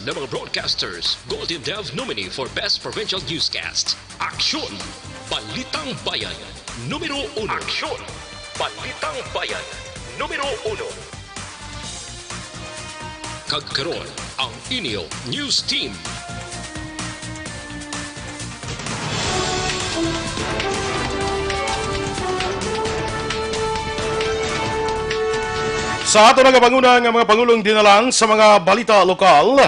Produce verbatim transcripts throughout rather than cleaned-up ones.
ng mga broadcasters, Golden Dove nominee for Best Provincial Newscast. Aksyon! Balitang Bayan, numero uno. Aksyon! Balitang Bayan, numero uno. Kag karon, ang inyo news team. Sa ato nagapanguna nga mga pangulong dinalan sa mga balita lokal,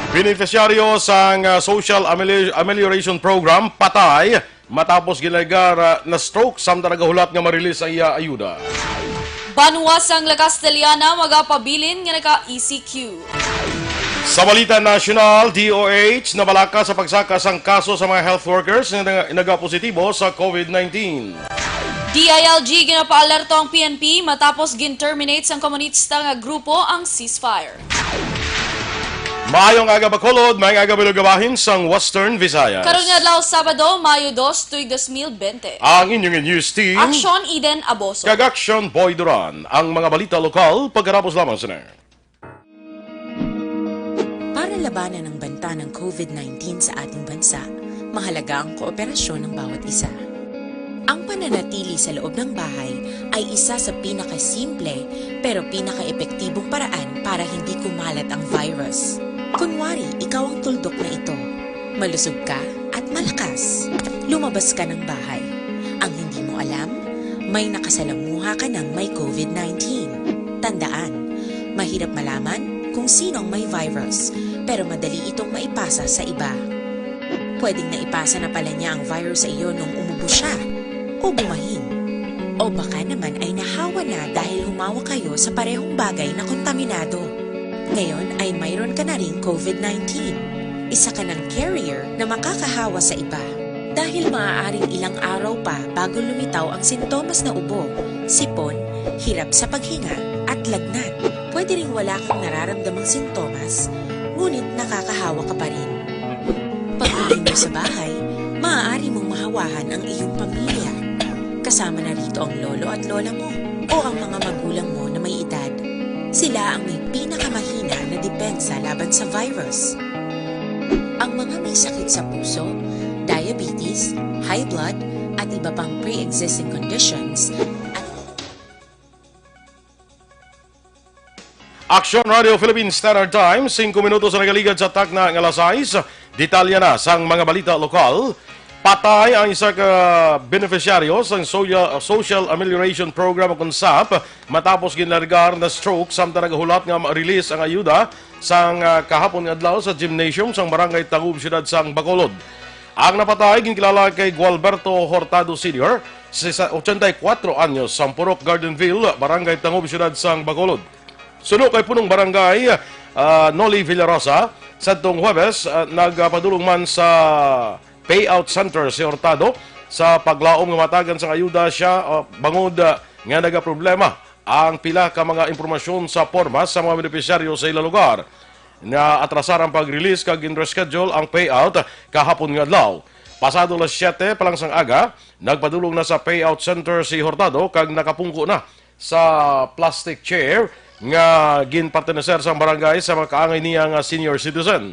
benepisyaryo sang, ah, Social Ameli-, Amelioration Program, patay, matapos ginalegar, ah, na stroke, samtang nagahulat nga ma-release ang iya ayuda. Banwa sang La Castellana magapabilin nga naka-E C Q. Sa balita nasyonal, D O H nabalaka sa pagsaka sang kaso sa mga health workers nga naga-, nagapositibo sa COVID nineteen. D I L G ginapaalerto ang P N P matapos gin-terminate sang komunista nga grupo ang ceasefire. Maayong aga, Bacolod, maayong aga, mga kabahin sang Western Visayas. Karon nga adlaw, Sabado, Mayo dos, tuig dos mil bente. Ang inyong news team, Aksyon Eden Aboso. Kag Aksyon Boy Duran. Ang mga balita lokal pagkatapos lamang sini. Para labanan ang banta ng COVID nineteen sa ating bansa, mahalaga ang kooperasyon ng bawat isa. Ang pananatili sa loob ng bahay ay isa sa pinakasimple pero pinakaepektibong paraan para hindi kumalat ang virus. Kunwari, ikaw ang tuldok na ito. Malusog ka at malakas. Lumabas ka ng bahay. Ang hindi mo alam, may nakasalamuha ka ng may COVID nineteen. Tandaan, mahirap malaman kung sino ang may virus, pero madali itong maipasa sa iba. Pwedeng naipasa na pala niya ang virus sa iyo nung umubo siya o bumahin. O baka naman ay nahawa na dahil humawak kayo sa parehong bagay na kontaminado. Ngayon ay mayroon ka na ring COVID nineteen. Isa ka ng carrier na makakahawa sa iba. Dahil maaaring ilang araw pa bago lumitaw ang sintomas na ubo, sipon, hirap sa paghinga, at lagnat. Pwede ring wala kang nararamdamang sintomas, ngunit nakakahawa ka pa rin. Pag-uwi mo sa bahay, maaari mong mahawahan ang iyong pamilya. Kasama na rito ang lolo at lola mo o ang mga magulang mo na may edad. Sila ang may pinakamahina na depensa laban sa virus. Ang mga may sakit sa puso, diabetes, high blood, at iba pang pre-existing conditions. Aksyon Radio Philippine Standard Time, singko minutos ang nagaligad sa takna nga alas sais. Detalye na sang mga balita lokal. Patay ang isa ka benepisyaryo sang Soya-, Social Amelioration Program, o kon SAP, matapos ginlargar na stroke samtang nagahulat nga ma-release ang ayuda sang, ah, kahapon nga adlaw sa gymnasium sang Barangay Tangub, siyudad sang Bacolod. Ang napatay ginkilala kay Gualberto Hurtado Senior, sa ochenta y cuatro anyos, sang Purok Gardenville, Barangay Tangub, siyudad sang Bacolod. Suno kay Punong Barangay, ah, Noli Villarosa, sadtong Huwebes, ah, nagpadulong man sa payout center si Hurtado sa paglaom nga matagan sang ayuda siya, ah, bangod, ah, nga nagaproblema ang pila ka mga impormasyon sa porma sa mga benepisyaryo sa ila lugar. Naatrasar ang pag-release kag gin-reschedule ang payout kahapon nga adlaw. Pasado alas siyete pa lang sang aga, nagpadulong na sa payout center si Hurtado kag nakapungko na sa plastic chair nga ginperteneser sang barangay sa mga kaangay niya nga senior citizen.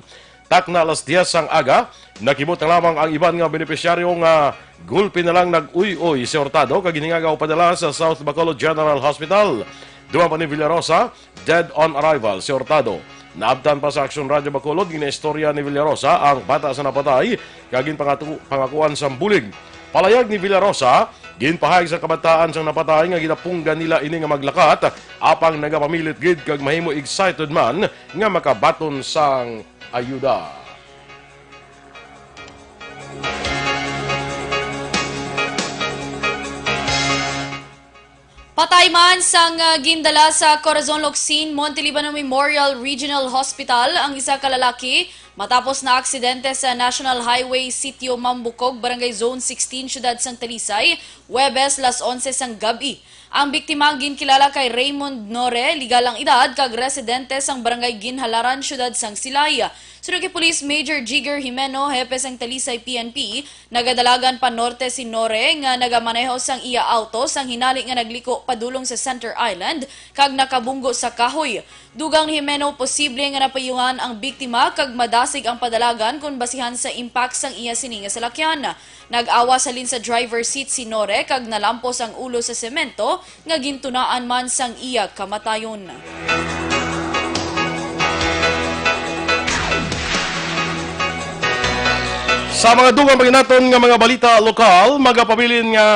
Takna alas diyes sang aga, nakibot na lamang ang iban nga benepisyaryo nga gulpi na lang nag-uy-uy si Hurtado kag ginhingagaw padala sa South Bacolod General Hospital. Duman pa ni Villarosa, dead on arrival si Hurtado. Naabtan pa sa Aksyon Radyo Bacolod, ginaistorya ni Villarosa ang bata sa napatay kag ginpangatu-, pangakuan sang bulig. Palayag ni Villarosa, ginpahayag sa kabataan sang napatay nga ginapunggan nila ini nga maglakat, apang nagapamilit gid kag mahimo excited man nga makabaton sang ayuda. Patay man sang, ah, gindala sa Corazon Locsin Montelibano Memorial Regional Hospital ang isa ka lalaki matapos na aksidente sa National Highway Sitio Mambukog, Barangay Zone sixteen, Siyudad sang Talisay, Huwebes, las onse sang gab-i. Ang biktima ang ginkilala kay Raymond Nore, legal ang edad, kag residente sang Barangay Ginhalaran, Siyudad sang Silay. Suno kay Police Major Jigger Jimeno, hepe sang Talisay P N P, nagadalagan pa norte si Nore nga nagamaneho sang iya auto sang hinali nga nagliko padulong sa Center Island kag nakabunggo sa kahoy. Dugang ni Jimeno, posible nga napayungan ang biktima kag madasig ang padalagan kon basihan sa impact sang iya sini nga salakyan. Nag-awas halin sa driver seat si Nore kag nalampos ang ulo sa semento nga gintunaan man sang iya kamatayon. Sa mga dugang pa naton nga mga balita lokal, magapabilin nga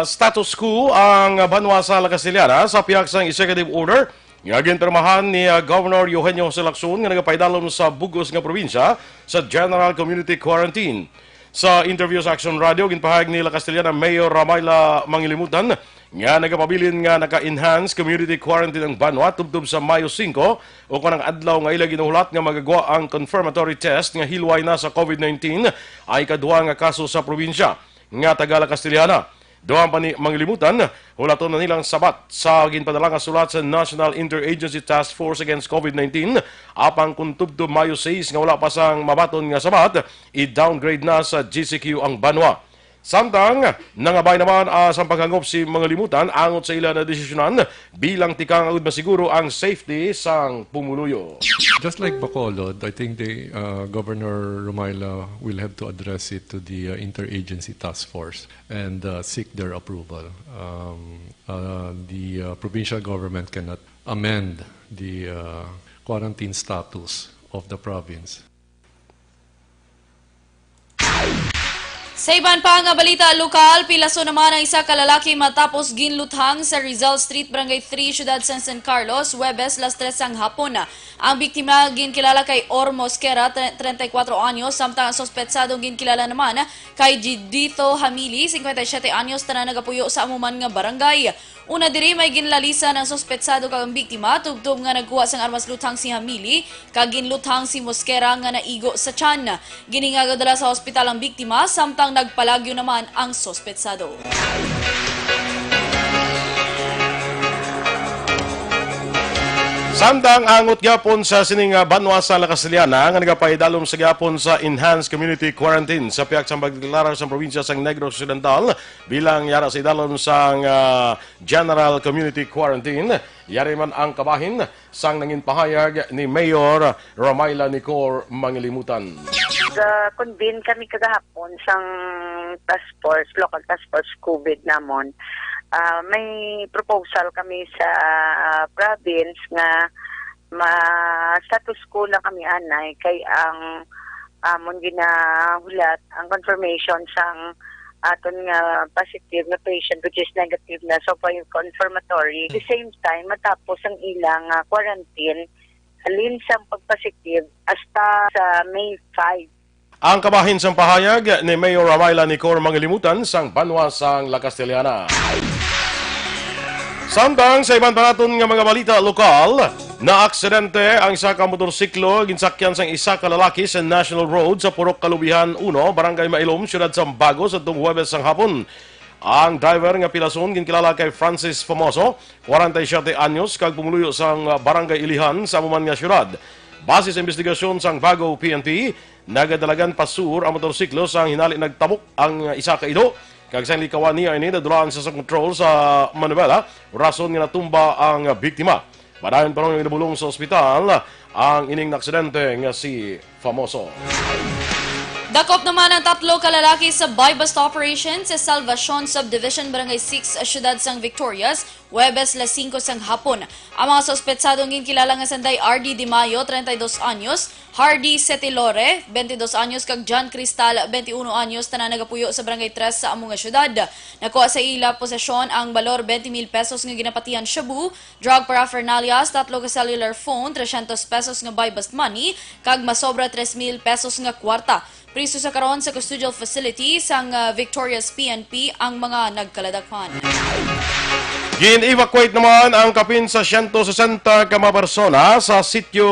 status quo ang banwa sa La Castellana sa pihak sang executive order nga ginpirmahan ni, ah, Governor Eugenio Jose Lacson nga nagapaidalom sa bug-os nga probinsya sa general community quarantine. Sa interview sa Action Radio, ginpahayag ni La Castellana Mayor Ramayla Mangilimutan nga nagapabilin nga naka-enhance community quarantine ang banwa tubtob sa Mayo singko, o kon ang adlaw nga ila ginahulat nga magagwa ang confirmatory test nga hilway na sa COVID nineteen ang ikaduha nga kaso sa probinsya nga taga La Castellana. Dugang pa ni Mangilimutan, hulaton na nilang sabat sa ginpadala nga sulat sa National Interagency Task Force Against COVID nineteen, apang kung tubtob Mayo sais nga wala pa sang mabaton nga sabat, i-downgrade na sa G C Q ang banwa. Samtang nangabay naman, ah, sang paghangop si Mangilimutan angot sa ila na desisyonan bilang tikang agud masiguro ang safety sang pumuluyo. Just like Bacolod, I think the, uh, Governor Romayla will have to address it to the, uh, interagency task force and, uh, seek their approval. Um, uh, the, uh, provincial government cannot amend the, uh, quarantine status of the province. Sa iban pa nga balita lokal, pilaso naman ang isa ka lalaki matapos ginluthang sa Rizal Street, Barangay three, Siyudad sang San Carlos, Huwebes, las tres sang hapon. Ang biktima ginkilala kay Or Mosquera, tre-, treinta y cuatro anyos, samtang ang suspetsado ginkilala naman kay Jidito Hamili, cincuenta y siete anyos, tanan nagapuyo sa amo man nga barangay. Una diri, may ginlalisan ang suspetsado kag ang biktima tubtob nga nagkuha sang armas luthang si Hamili kag ginluthang si Mosquera nga naigo sa tiyan. Ginhingaga dala sa hospital ang biktima, samtang nagpalagyo naman ang suspetsado. Samtang angot gyapon sa sining, ah, banwa sa La Castellana nga nagapaidalom sa gyapon sa enhanced community quarantine sa pihak sang pagdeklarar sa probinsya sang Negros Occidental bilang yara sa idalom sang, ah, general community quarantine. Yari man ang kabahin sang nangin pahayag ni Mayor Romayla Nicor Mangilimutan. Ga-convene kami kagahapon sang task force, local task force COVID namon. Ah, may proposal kami sa province nga ma-status quo lang kami anay kay ang amon ginahulat ang confirmation sang aton nga positive nga patient, which is negative na, so pa yung confirmatory. At the same time, matapos ang ilang, ah, quarantine, halin sang pagpositive hasta sa May five. Ang kabahin sang pahayag ni Mayor Ramayla Nicor Mangilimutan sang banwa sang La Castellana. Samtang sa iban pa naton nga mga balita lokal, naaksidente ang isa ka motorsiklo ginsakyan sang isa ka lalaki sa National Road sa Purok Kalubihan uno, Barangay Mailom, Siyudad Sambago, sa tong Huwebes sang hapon. Ang driver nga pilason ginkilala kay Francis Famoso, kwarenta y siyete anyos, kag pumuluyo sang Barangay Ilihan sa amo man nga siyudad. Base sa investigasyon sang Bago P N P, nagadalagan pa sur ang motorsiklo sang hinali nagtabok ang isa ka ido, kag sang likawan niya ini, nadulaan siya sa kontrol sa manuela, rason nga natumba ang biktima. Padayon pa nga ginabulong sa ospital ang ining naaksidente nga si Famoso. Dakop naman ang tatlo ka lalaki sa buy-bust operation sa Salvacion Subdivision, Barangay six, siyudad sang Victorias, Huwebes, las singko sang hapon. Ang mga suspetsadong ginkilala nga sanday R D Di Mayo, treinta y dos anyos, Hardy Setilore, twenty dos anyos, kag John Cristal, twenty uno anyos, tanan nagapuyo sa Barangay Tres sa amo nga siyudad. Nakuha sa ila posesyon ang balor twenty mil pesos nga ginapatihan shabu, drug paraphernalias, tatlo ka cellular phone, trescientos pesos nga buy-bust money, kag masobra tres mil pesos nga kwarta. Priso sa karon sa custodial facility sang, ah, Victorias P N P ang mga nagkaladakpan. Gin-evacuate naman ang kapin sa siyento sesenta ka mga persona sa sitio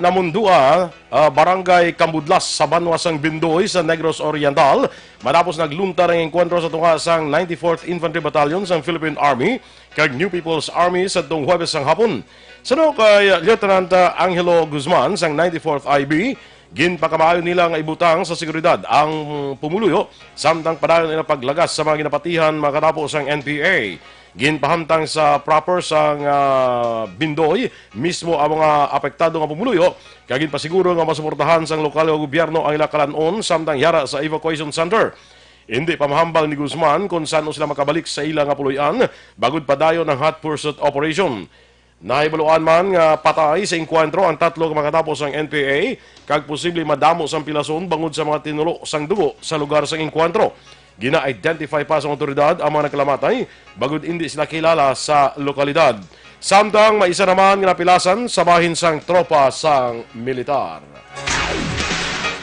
Namundua, ah, Barangay Cambudlas, sa banwa sang Bindoy sa Negros Oriental, matapos nagluntar ang engkwentro sa tunga sang ninety-fourth Infantry Battalion sang Philippine Army kag New People's Army sa tong Huwebes sang hapon. Suno kay Lieutenant, ah, Angelo Guzman sang ninety-fourth I B, ginpakamaayo nila nga ibutang sa seguridad ang pumuluyo, samtang padayon ang paglagas sa mga ginapatihan makatapo sang N P A. Ginpahamtang sa proper sang, ah, Bindoy mismo ang mga apektado nga pumuluyo, kag ginpasiguro nga masuportahan sang lokal nga gobyerno ang ila kalan-on samtang yara sa evacuation center. Hindi pa mahambal ni Guzman kon san-o sila makabalik sa ila nga puloy-an, bangod padayon ang hot pursuit operation. Nahibaluan man nga patay sa engkwentro ang tatlo ka makatapos sang N P A, kag posible madamo sang pilason bangod sa mga tinulo sang dugo sa lugar sang engkwentro. Gina-identify pa sang awtoridad ang mga nagkalamatay, bangod indi sila kilala sa lokalidad. Samtang may isa naman nga napilasan sa bahin sang tropa sang militar.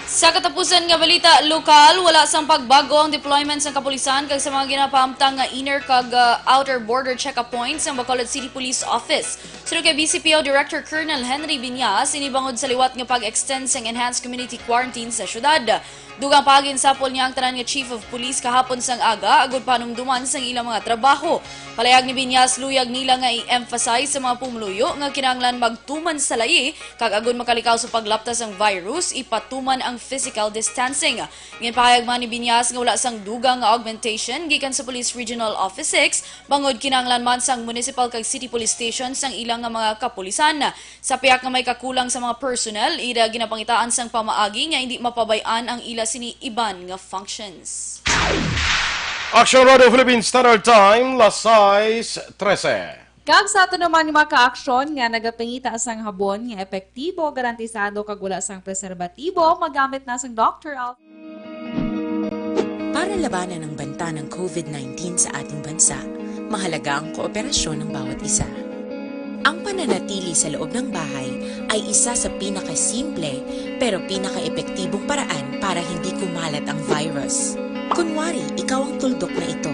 Sa katapusan nga balita lokal, wala sang pagbag-o ang deployment sang kapulisan kag sa mga ginapahamtang nga inner kag, ah, outer border check-up points sang Bacolod City Police Office. Suno kay B C P O Director Colonel Henry Viñas, ini bangod sa liwat nga pag-extend sang enhanced community quarantine sa syudad. Dugang pa, ginsapol niya ang tanan nga chief of police kahapon sang aga agud pahanumduman sang ilang mga trabaho. Palayag ni Viñas, luyag nila nga i-emphasize sa mga pumuluyo nga kinahanglan magtuman sa layi kag agud makalikaw sa paglapta sang virus, ipatuman ang physical distancing. Ginpahayag man ni Viñas nga wala sang dugang nga augmentation gikan sa Police Regional Office six, bangod kinahanglan man sang municipal kag city police station sang ilang nga mga kapulisan. Sa pihak nga may kakulang sa mga personnel, ira ginapangitaan sang pamaagi nga hindi mapabay-an ang ila sini iban nga functions. Action Radio Philippines Standard Time, las sais trese. Kag sa aton naman nga mga ka-aksyon nga nagapangita sang habon nga epektibo, garantisado kag wala sang preserbatibo, magamit na sang Doctor Al- Para labanan ang banta ng covid nineteen sa ating bansa, mahalaga ang kooperasyon ng bawat isa. Ang pananatili sa loob ng bahay ay isa sa pinakasimple pero pinakaepektibong paraan para hindi kumalat ang virus. Kunwari, ikaw ang tuldok na ito.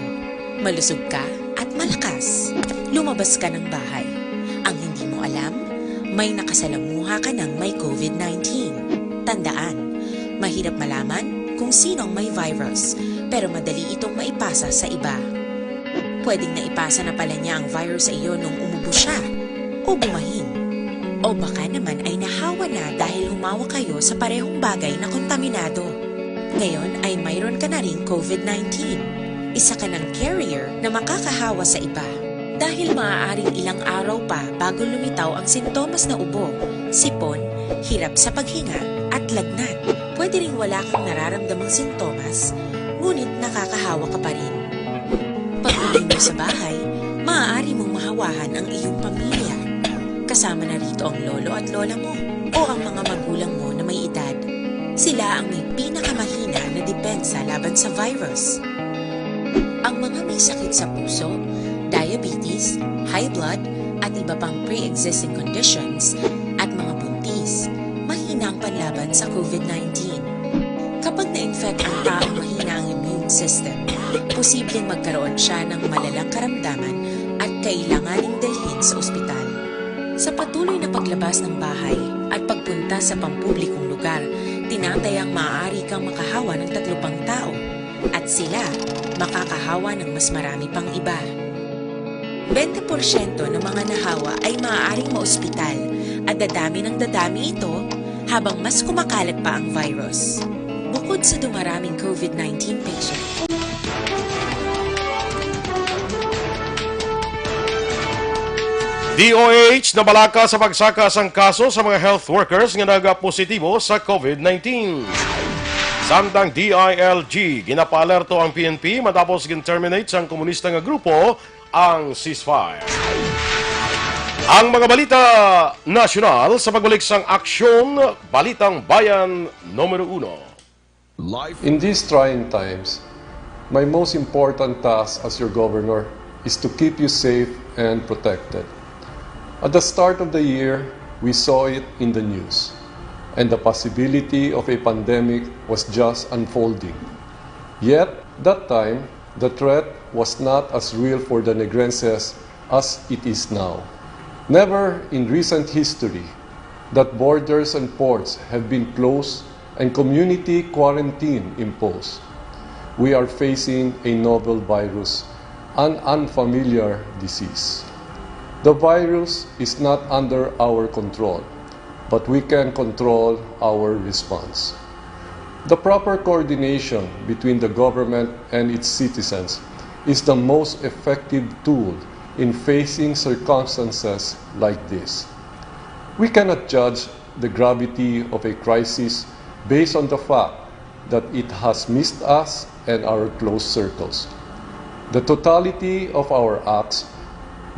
Malusog ka at malakas. Lumabas ka ng bahay. Ang hindi mo alam, may nakasalamuha ka ng may covid nineteen. Tandaan, mahirap malaman kung sino ang may virus, pero madali itong maipasa sa iba. Pwedeng naipasa na pala niya ang virus sa iyo nung umubo siya o bumahin. O baka naman ay nahawa na dahil humawak kayo sa parehong bagay na kontaminado. Ngayon ay mayroon ka na ring covid nineteen. Isa ka ng carrier na makakahawa sa iba. Dahil maaaring ilang araw pa bago lumitaw ang sintomas na ubo, sipon, hirap sa paghinga, at lagnat. Pwede ring wala kang nararamdamang sintomas, ngunit nakakahawa ka pa rin. Pag-uwi mo sa bahay, maaari mong mahawahan ang iyong pamilya. Kasama na rito ang lolo at lola mo o ang mga magulang mo na may edad. Sila ang may pinakamahina na depensa laban sa virus. Ang mga may sakit sa puso, diabetes, high blood, at iba pang pre-existing conditions, at mga buntis, mahina ang panlaban sa covid nineteen. Kapag na-infect ang taong mahina ang immune system, posibleng magkaroon siya ng malalang karamdaman at kailanganing dalhin sa ospital. Sa patuloy na paglabas ng bahay at pagpunta sa pampublikong lugar, tinatayang maaari kang makahawa ng tatlo pang tao at sila makakahawa ng mas marami pang iba. Bente porsyento ng mga nahawa ay maaaring maospital at dadami ng dadami ito habang mas kumakalat pa ang virus. Bukod sa dumaraming covid nineteen patient, D O H nabalaka sa pagsaka sang kaso sa mga health workers nga nagapositibo sa covid nineteen. Samtang D I L G, ginapaalerto ang P N P matapos gin-terminate sang komunista nga grupo ang ceasefire. Ang mga balita nasyonal sa pagbalik sang Aksyon, Balitang Bayan numero uno. Life. In these trying times, my most important task as your governor is to keep you safe and protected. At the start of the year, we saw it in the news, and the possibility of a pandemic was just unfolding. Yet, that time, the threat was not as real for the Negrenses as it is now. Never in recent history that borders and ports have been closed and community quarantine imposed. We are facing a novel virus, an unfamiliar disease. The virus is not under our control, but we can control our response. The proper coordination between the government and its citizens is the most effective tool in facing circumstances like this. We cannot judge the gravity of a crisis based on the fact that it has missed us and our close circles. The totality of our acts,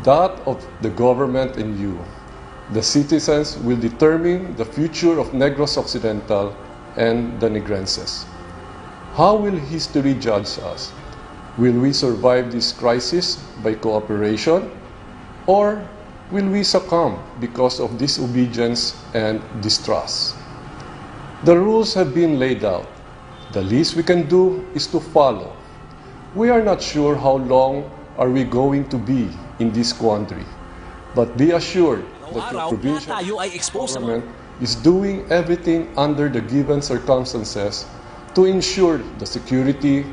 that of the government and you, the citizens, will determine the future of Negros Occidental and the Negrenses. How will history judge us? Will we survive this crisis by cooperation, or will we succumb because of disobedience and distrust? The rules have been laid out. The least we can do is to follow. We are not sure how long are we going to be in this quandary, but be assured that your provincial government is doing everything under the given circumstances to ensure the security,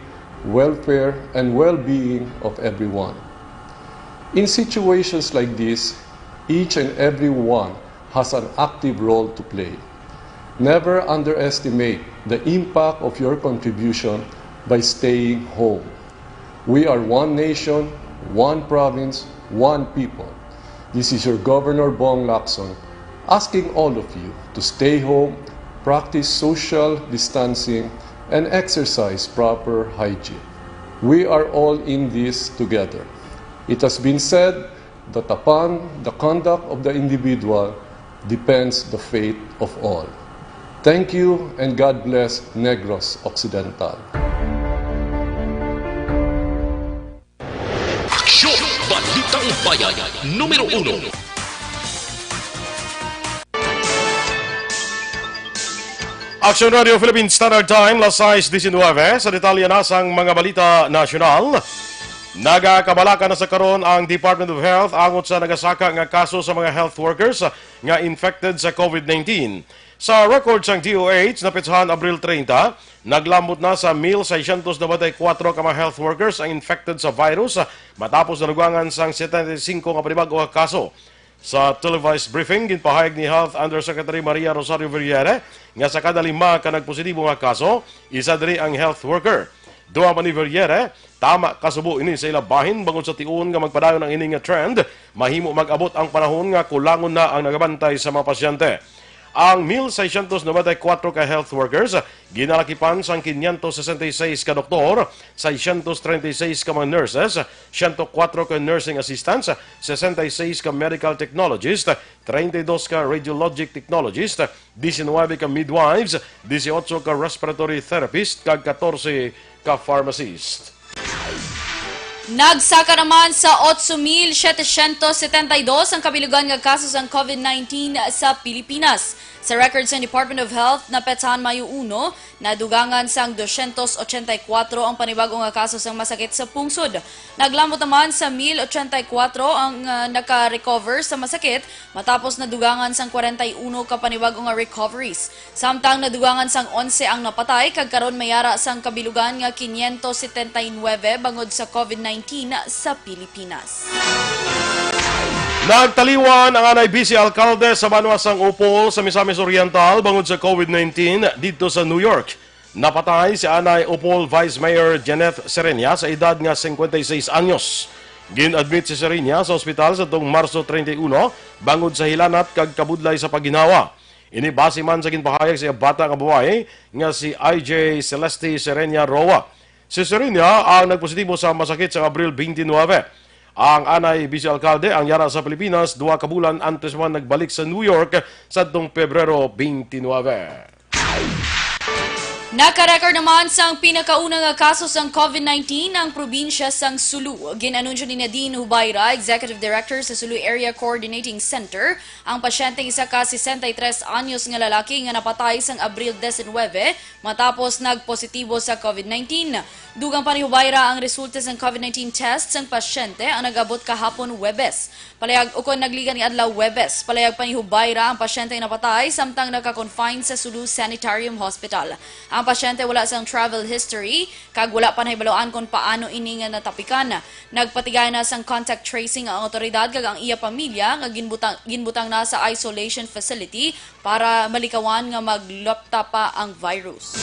welfare, and well-being of everyone. In situations like this, each and every one has an active role to play. Never underestimate the impact of your contribution by staying home. We are one nation, one province, one people. This is your Governor Bong Lacson asking all of you to stay home, practice social distancing, and exercise proper hygiene. We are all in this together. It has been said that upon the conduct of the individual depends the fate of all. Thank you and God bless Negros Occidental. Aksyon! Balitang Bayan, numero uno. Aksyon Radio Philippine Standard Time, las sais diecinueve. Sa detalye na sang mga balita nasyonal, nagakabalaka na sa karon ang Department of Health angot sa nagasaka nga kaso sa mga health workers nga infected sa COVID nineteen. Sa record sang D O H, napetsahan Abril treinta, naglambot na sa mil seiscientos noventa y cuatro ka mga health workers ang infected sa virus, matapos nadugangan sang setenta y cinco nga panibag-o nga kaso. Sa televised briefing, ginpahayag ni Health Undersecretary Maria Rosario Vergeire nga sa kada lima ka nagpositibo nga kaso, isa diri ang health worker. Dugang pa ni Vergeire, tama kasubo ini sa ila bahin bangod sa tion nga magpadayon ang ini nga trend, mahimo mag-abot ang panahon nga kulangon na ang nagabantay sa mga pasyente. Ang mil seiscientos noventa y cuatro ka health workers ginalakipan sang quinientos sesenta y seis ka doktor, seiscientos treinta y seis ka mga nurses, ciento cuatro ka nursing assistants, sesenta y seis ka medical technologist, treinta y dos ka radiologic technologist, diecinueve ka midwives, dieciocho ka respiratory therapist, kag katorse ka pharmacist. Nagsaka naman sa otso mil setecientos setenta y dos ang kabilugan nga kaso sang COVID nineteen sa Pilipinas. Sa record sang Department of Health, napetsahan Mayo uno, nadugangan sang doscientos ochenta y cuatro ang panibag-o nga kaso sang masakit sa pungsod. Naglambot naman sa mil ochenta y cuatro ang, ah, naka-recover sa masakit matapos nadugangan sang kwarenta y uno ka panibag-o nga recoveries. Samtang nadugangan sang onse ang napatay, kag karon may ara sang kabilugan nga quinientos setenta y nueve bangod sa COVID nineteen sa Pilipinas. Nagtaliwan ang anay Vice Alkalde sa banwa sang Upol sa Misamis Oriental bangod sa COVID nineteen didto sa New York. Napatay si anay Upol Vice Mayor Janeth Serenia sa edad nga cincuenta y seis anyos. Gin-admit si Serenia sa ospital sa tuong Marso treinta y uno bangod sa hilanat kag kabudlay sa pagginhawa. Ini base man sa ginpahayag sa iya bata nga babayi nga si I J Celeste Serenia Roa. Si Serenia ang nagpositibo sa masakit sa Abril twenty-nine. Ang anay Vice Alkalde ang yara sa Pilipinas duha ka bulan antes man nagbalik sa New York sadtong Pebrero twenty-nine. Naka-record naman sang pinakauna nga kaso sang COVID nineteen ang probinsya sang Sulu. Gin-anunsyo ni Nadine Hubayra, Executive Director sa Sulu Area Coordinating Center, ang pasyenteng isa ka sesenta y tres anyos nga lalaki nga napatay sang Abril diecinueve matapos nagpositibo sa COVID nineteen. Dugang pa ni Hubayra ang resulta sang COVID nineteen test sang pasyente ang nag-abot kahapon Huwebes. Palayag ukon nagligan ni adlaw Huwebes, palayag pa ni Hubayra ang pasyente nga napatay samtang naka-confine sa Sulu Sanitarium Hospital. Ang pasyente wala sang travel history kag wala pa nahibaluan kon paano ini nga natapikan. Nagpatigaya na sang contact tracing ang awtoridad kag ang iya pamilya nga ginbutang, ginbutang na sa isolation facility para malikawan nga maglapta pa ang virus.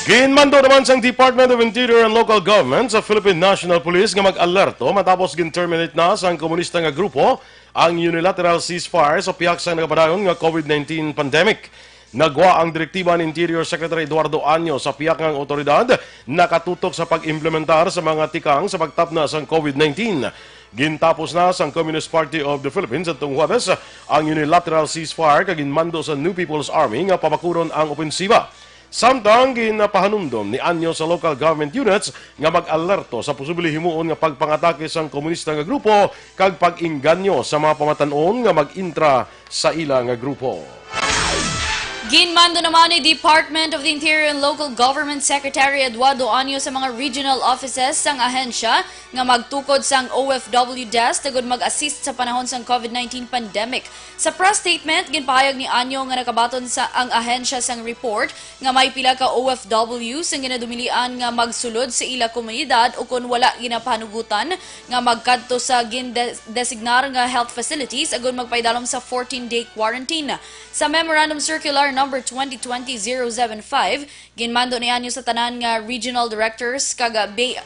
Ginmando naman sang Department of Interior and Local Government sa Philippine National Police nga mag-alerto matapos gin-terminate na sang komunista nga grupo ang unilateral ceasefire sa pihak sang nagapadayon nga COVID nineteen pandemic. Nagwa ang direktiba ni Interior Secretary Eduardo Año sa pihak nga ang awtoridad nakatutok sa pag-implementar sa mga tikang sa pagtapna sang COVID nineteen. Gintapos na sang Communist Party of the Philippines adtong Huwebes ang unilateral ceasefire kag ginmando sa New People's Army nga pabakuron ang opensiba. Samtang ginapahanumdom ni Anyo sa local government units nga mag-alerto sa posible himuon nga pagpangatake sang komunista nga grupo kag pag-inganyo sa mga pamatan-on nga mag-intra sa ila nga grupo. Ginmando naman ni Department of the Interior and Local Government Secretary Eduardo Anyo sa mga regional offices sang ahensya nga magtukod sang O F W desk tagod mag-assist sa panahon sang COVID nineteen pandemic. Sa press statement, ginpahayag ni Anyo nga nakabaton sa ang ahensya sang report nga may pila ka O F W sang ginadumilian nga magsulod sa ila komunidad ukon wala ginapahanugutan nga magkadto sa gindesignar nga health facilities agud magpaidalom sa fourteen-day quarantine. Sa Memorandum Circular Number twenty twenty zero seven five, ginmando ni Anyo sa tanan nga regional directors kag, ah, Bay,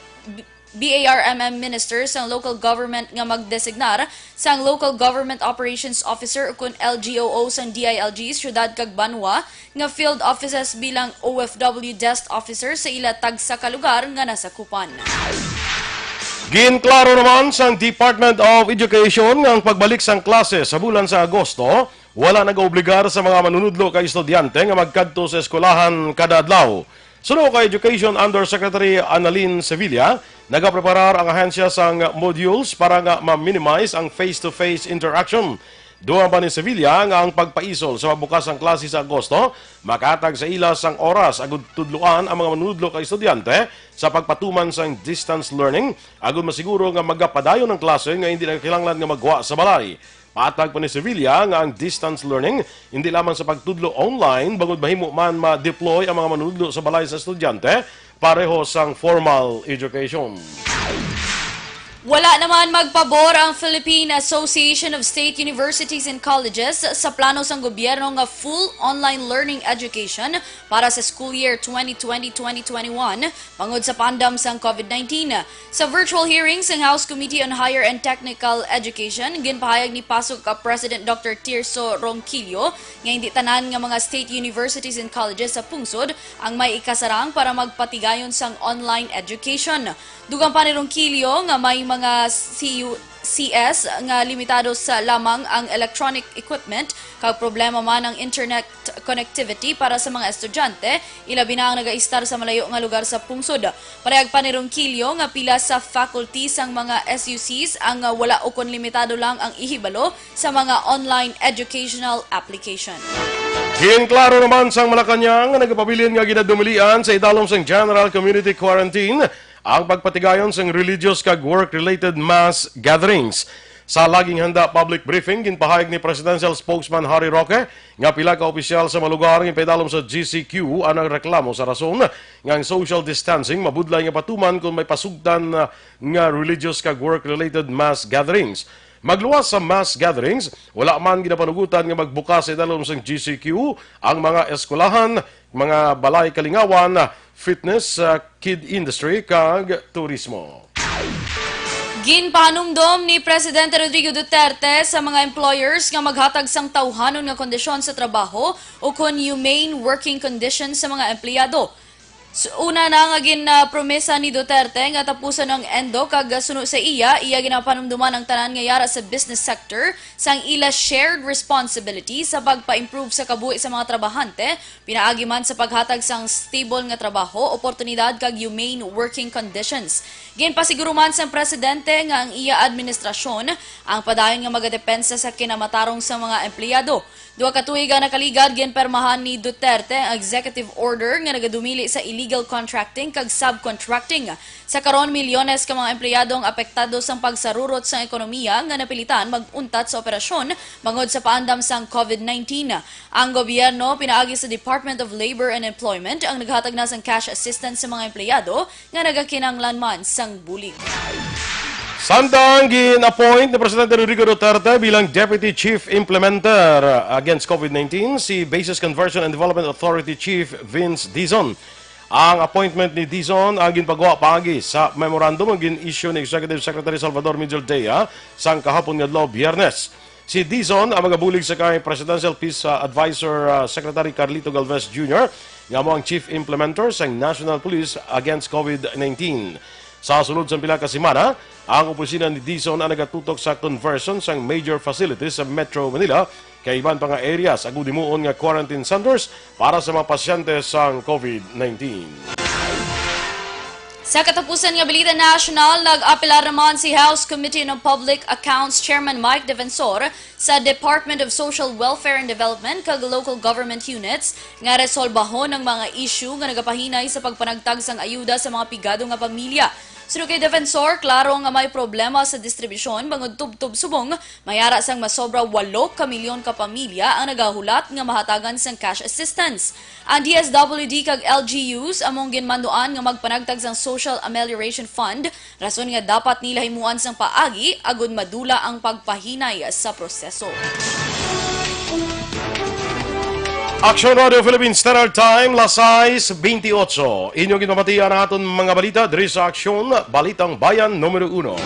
B A R M M ministers sang local government nga magdesignar sang Local Government Operations Officer ukon L G O O sang D I L G, syudad kag banwa nga field offices bilang O F W desk officer sa ila tagsa ka lugar nga nasakupan. Ginklaro naman sang Department of Education nga ang pagbalik sang klase sa bulan sa Agosto wala nagaobligar sa mga manunudlo kag estudyante nga magkadto sa eskwelahan kada adlaw. Suno kay Education Undersecretary Annalyn Sevilla, nagapreparar ang ahensya sang modules para nga ma-minimize ang face-to-face interaction. Dugang pa ni Sevilla nga ang pagpaisol sa pagbukas sang klase sa Agosto makahatag sa ila sang oras agud tudloan ang mga manunudlo kag estudyante sa pagpatuman sang distance learning agud masiguro nga magapadayon ang klase nga hindi na kinahanglan nga maggwa sa balay. Patag pa ni Sevilla nga ang distance learning hindi lamang sa pagtudlo online, bangod mahimo man ma-deploy ang mga manunudlo sa balay sa estudyante pareho sang formal education. Wala naman magpabor ang Philippine Association of State Universities and Colleges sa plano sang gobyerno nga full online learning education para sa school year twenty twenty, twenty twenty-one, bangod sa pandam sang COVID nineteen. Sa virtual hearing sang House Committee on Higher and Technical Education, ginpahayag ni PASUC President Doctor Tirso Ronquillo nga hindi tanan nga mga state universities and colleges sa pungsod ang may ikasarang para magpatigayon sang online education. Dugang pa ni Ronquillo nga may mga C U C S nga limitado sa lamang ang electronic equipment kag problema man ang internet connectivity para sa mga estudyante, ilabi na ang nagaistar sa malayo nga lugar sa pungsod. Parehag pa ni Ronquillo nga pila sa faculty sang mga S U Cs ang, ah, wala ukon limitado lang ang ihibalo sa mga online educational application. Ginklaro naman sang Malacañang nga nagapabilin nga ginadumilian sa idalom sang General Community Quarantine ang pagpatigayon sang religious kag work-related mass gatherings. Sa Laging Handa public briefing, ginpahayag ni Presidential Spokesman Harry Roque nga pila ka opisyal sa mga lugar nga ipaidalom sa G C Q ang nagreklamo sa rason nga ang social distancing mabudlay nga patuman kon may pasugtan, ah, nga religious kag work-related mass gatherings. Magluwas sa mass gatherings, wala man ginapanugutan nga magbukas sa idalom sang G C Q ang mga eskwelahan, mga balay kalingawan, fitness, ah, kid industry, kag turismo. Ginpahanumdom ni Presidente Rodrigo Duterte sa mga employers nga maghatag sang tawhanon nga kondisyon sa trabaho ukon humane working conditions sa mga empleyado. S-, una na nga gin, ah, promesa ni Duterte nga tapuson ang ENDO kag, ah, suno sa iya, iya ginapanumduman ang tanan nga yara sa business sector sang ila shared responsibility sa pagpa-improve sa kabuhi sa mga trabahante, pinaagi man sa paghatag sang stable nga trabaho, oportunidad kag humane working conditions. Ginpasiguro man sang presidente nga ang iya administrasyon ang padayon nga magadepensa sa kinamatarong sa mga empleyado. Duha ka tuig ang nakaligad, ginpermahan ni Duterte ang executive order nga nagadumili sa illegal contracting kag subcontracting. Sa karon, milyones ka mga empleyado ang apektado sang pagsarurot sang ekonomiya nga napilitan mag-untat sa operasyon bangod sa paandam sang COVID nineteen. Ang gobyerno, pinaagi sa Department of Labor and Employment, ang naghatag na sang cash assistance sa mga empleyado nga nagakinahanglan man sang bulig. Samtang gin-appoint ni Presidente Rodrigo Duterte bilang Deputy Chief Implementer against COVID nineteen si Bases Conversion and Development Authority Chief Vince Dizon. Ang appointment ni Dizon ang ginpagwa paagi sa memorandum nga gin-issue ni Executive Secretary Salvador Miguel Dea sang kahapon nga adlaw, Biyernes. Si Dizon ang magabulig sa kay Presidential Peace, ah, Advisor, ah, Secretary Carlito Galvez Junior, nga amo ang Chief Implementer sang National Police against COVID nineteen. Sa sulod sang pila ka semana, ang opisina ni Dizon ang nagatutok sa conversion sang major facilities sa Metro Manila kay iban pa nga areas agud himuon nga quarantine centers para sa mga pasyente sang COVID nineteen. Sa katapusan nga balita nasyonal, nag-apelar naman si House Committee on Public Accounts Chairman Mike Defensor sa Department of Social Welfare and Development kag local government units nga resolbahon ang mga issue nga nagapahinay sa pagpanagtag sang ayuda sa mga pigado nga pamilya. Suno kay Defensor, klaro nga may problema sa distribusyon bangod tubtob subong may ara sang masobra walo ka milyon ka pamilya ang nagahulat nga mahatagan sang cash assistance. Ang D S W D kag L G Us among ginmanduan nga magpanagtag sang Social Amelioration Fund, rason nga dapat nila himuan sang paagi agud madula ang pagpahinay sa proseso. Aksyon Radio Philippines Standard Time, las sais bentiocho. Inyo ginpamatian ang aton mga balita diri sa Aksyon, Balitang Bayan numero uno.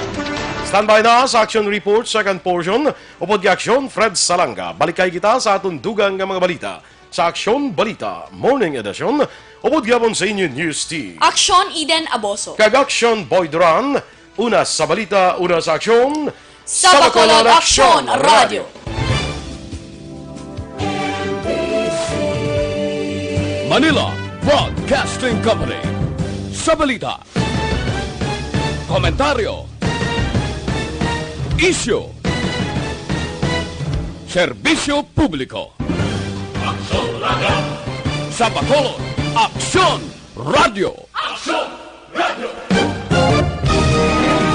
Standby na sa Aksyon Report, second portion, upod kay Aksyon Fred Salanga. Balikay kita sa aton dugang nga mga balita sa Aksyon Balita Morning Edition, upod gihapon sa inyo News Team. Aksyon Eden Aboso. Kag Aksyon Boy Duran, una sa balita, una sa aksyon. Sa Bacolod, Aksyon Radio. Manila Broadcasting Company. Sa balita, komentaryo, isyu, serbisyo publiko. Aksyon Radio. Sa Bacolod, Aksyon Radio. Aksyon Radio.